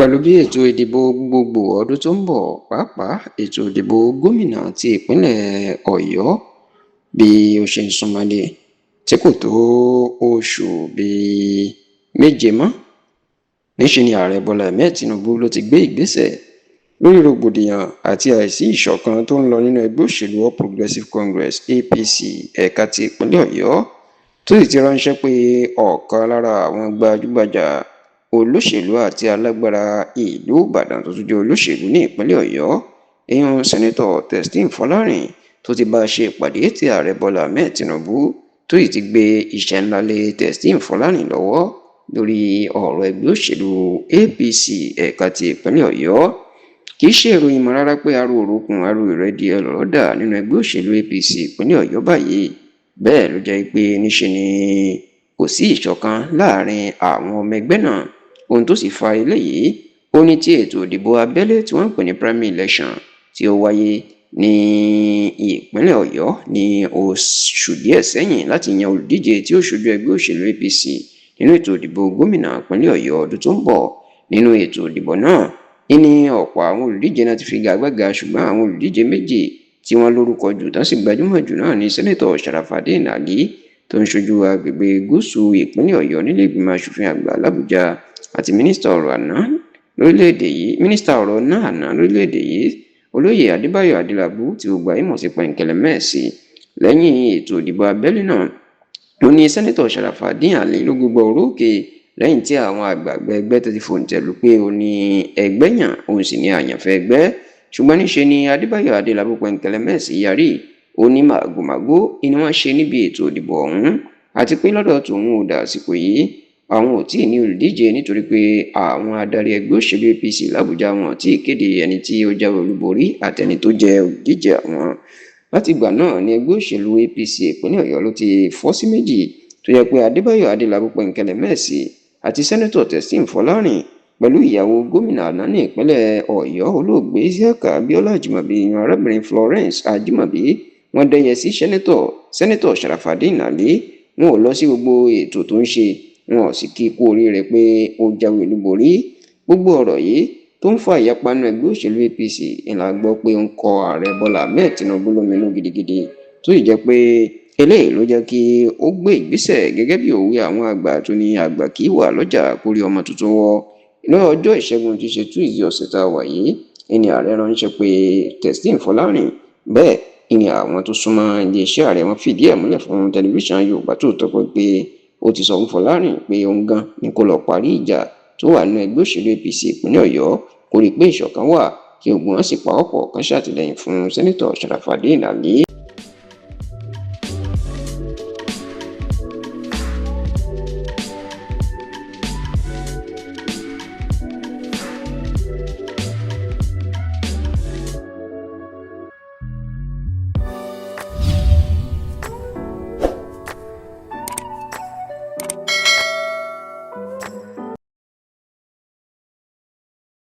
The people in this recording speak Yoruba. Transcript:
Pẹ̀lú bí ètò ìdìbò gbogbogbòò ọdún tó ń bọ̀, pàápàá ètò ìdìbò gómìnà ti ìpínlẹ̀ Ọ̀yọ́, bí ó ṣe ń súnmọ́lé tí kò tó oṣù bíi 7 mọ́, níṣe ni Ààrẹ Bọ́lá Ahmed Tinubu ló ti gbé ìgbésẹ̀ lórí rògbòdìyàn àti àìsí ìṣọ̀kan tó ń lọ nínú ẹgbẹ́ òṣèlú All Progressives Congress (APC) ẹ̀ka ti ìpínlẹ̀ Ọ̀yọ́, tó sì ti ránṣẹ́ pé ọ̀kan lára àwọn gbajúgbajà olóṣèlú àti alágbára ìlú Ìbàdàn tó tún jẹ́ olóṣèlú ní ìpínlẹ̀ Ọ̀yọ́, ìyẹn Sẹ́nitọ̀ Teslim Fọlárìn, tó ti bá a ṣe ìpàdé tí Ààrẹ Bọ́lá Ahmed Tinubu tó sì ti gbé iṣẹ́ ńlá lé Teslim Fọlárìn lọ́wọ́ lórí ọ̀rọ̀ ẹgbẹ́ òṣèlú APC ẹ̀ka ti ìpínlẹ̀ Ọ̀yọ́. Kì í ṣe ìròyìn mọ́ rárá pé aró òrokùn aró ìrẹ́dì ẹ lọ́rọ̀ dà nínú ẹgbẹ́ òṣèlú APC ìpínlẹ̀ Ọ̀yọ́ báyìí. Bẹ́ẹ̀ ló jẹ́ pé níṣe ni kò sí ìṣọ̀kan láàrin àwọn ọmọ ẹgbẹ́ náà. Ohun tó sì fa eléyìí ó ní tí ètò ìdìbò abẹ́lé tí wọ́n ń pè ní primary election tí ó wáyé ní ìpínlẹ̀ Ọ̀yọ́ ní oṣù díẹ̀ sẹ́yìn láti yan olùdíje tí ó ṣojú ẹgbẹ́ òṣèlú APC nínú ètò ìdìbò gómìnà ìpínlẹ̀ Ọ̀yọ́ ọdún tó ń bọ̀. Nínú ètò ìdìbò náà ní ọ̀pọ̀ àwọn olùdíje náà ti figagbága, ṣùgbọ́n àwọn olùdíje méjì tí wọ́n lórúkọ jù tán sì gbajúmọ̀ jù náà ní Sẹ́nitọ̀ Sharafadeen Ali tó ń ṣojú agbègbè gúúsù ìpínlẹ̀ Ọ̀yọ́ nílé ìgbìmọ̀ asòfin àgbà làbújá, àti mínísítà ọ̀rọ̀ àná lórílẹ̀‐èdè yìí, mínísítà ọ̀rọ̀ náà àná lórílẹ̀‐èdè yìí, olóyè Adébáyọ̀ Adélábù tí gbogbo ayé mọ̀ sí Pẹ̀ǹkẹ̀lẹ̀mẹ́ẹ̀sì. Lẹ́yìn ètò ìdìbò abẹ́lé náà ló ní Sẹ́nitọ̀ Sharafadeen Ali ló gbégbá orókè, lẹ́yìn tí àwọn àgbààgbà ẹgbẹ́ tó ti fòǹtẹ̀ lù pé ó ní ẹgbẹ́ yàn, òun sì ní àyànfẹ́ ẹgbẹ́. Ṣùgbọ́n níṣe ni Adébáyọ̀ Adélábù Pẹ̀ǹkẹ̀lẹ̀mẹ́ẹ̀sì yarí, ó ní màgòmágó ni wọ́n ṣe níbi ètò ìdìbò ọ̀hún, àti pé lọ́dọ̀ tòun ò dà àsìkò yìí àwọn ò tí ì ní olùdíje, nítorí pé àwọn adarí ẹgbẹ́ òṣèlú APC làbújá wọn ò tí ì kéde ẹni tí ó jáwé olúborí àtẹni tó jẹ́ olùdíje àwọn. Látìgbà náà ni ẹgbẹ́ òṣèlú APC ìpínlẹ̀ Ọ̀yọ́ ló ti fọ́ sí méjì, tó jẹ́ pé Adébáyọ̀ Adélábù Pẹ̀ǹkẹ̀lẹ̀mẹ́ẹ̀sì àti Sẹ́nitọ̀ Teslim Fọlárìn pẹ̀lú ìyàwó gómìnà àná ní ìpínlẹ̀ Ọ̀yọ́, olóògbé Isiaka Abiola Ajimobi, ìyẹn arábìnrin Florence Ajimobi, wọ́n dẹ́yẹ sí Sẹ́nitọ̀ Sharafadeen Ali. Wọn ò lọ sí gbogbo ètò tó ń ṣe, wọn ò sì kí i kú oríire pé ó jáwé olúborí. Gbogbo ọ̀rọ̀ yìí tó ń fa ìyapa nínú ẹgbẹ́ òṣèlú APC ńlá gbọ́ pé ó ń kọ Ààrẹ Bọ́lá Ahmed Tinubu lóminú gidigidi, tó sì jẹ́ pé eléyìí ló jẹ́ kí ó gbé ìgbésẹ̀ gẹ́gẹ́ bí òwe àwọn àgbà tó ní àgbà kì í wà lọ́jà kórí ọmọ tuntun wọ́. Ní ọjọ́ Ìṣẹ́gun tí í ṣe Tuesday ọ̀sẹ̀ tá a wà yìí ní ààrẹ ránṣẹ́ pé Teslim Fọlárìn. Bẹ́ẹ̀ ni àwọn tó súnmọ́ iléeṣẹ́ ààrẹ wọn fìdí ẹ̀ múlẹ̀ fún tẹlifíṣàn Yorùbá Tòótọ́ pé ó ti sọ fún Fọlárìn pé òun gan ni kó lọ parí ìjà tó wà nínú ẹgbẹ́ òṣèlú APC ìpínlẹ̀ Ọ̀yọ́, kó rí i pé ìṣọ̀kan wà, kí gbogbo wọn sì pawọ́pọ̀ kan ṣàtìlẹ́yìn fún Sẹ́nitọ̀ Sharafadeen Ali.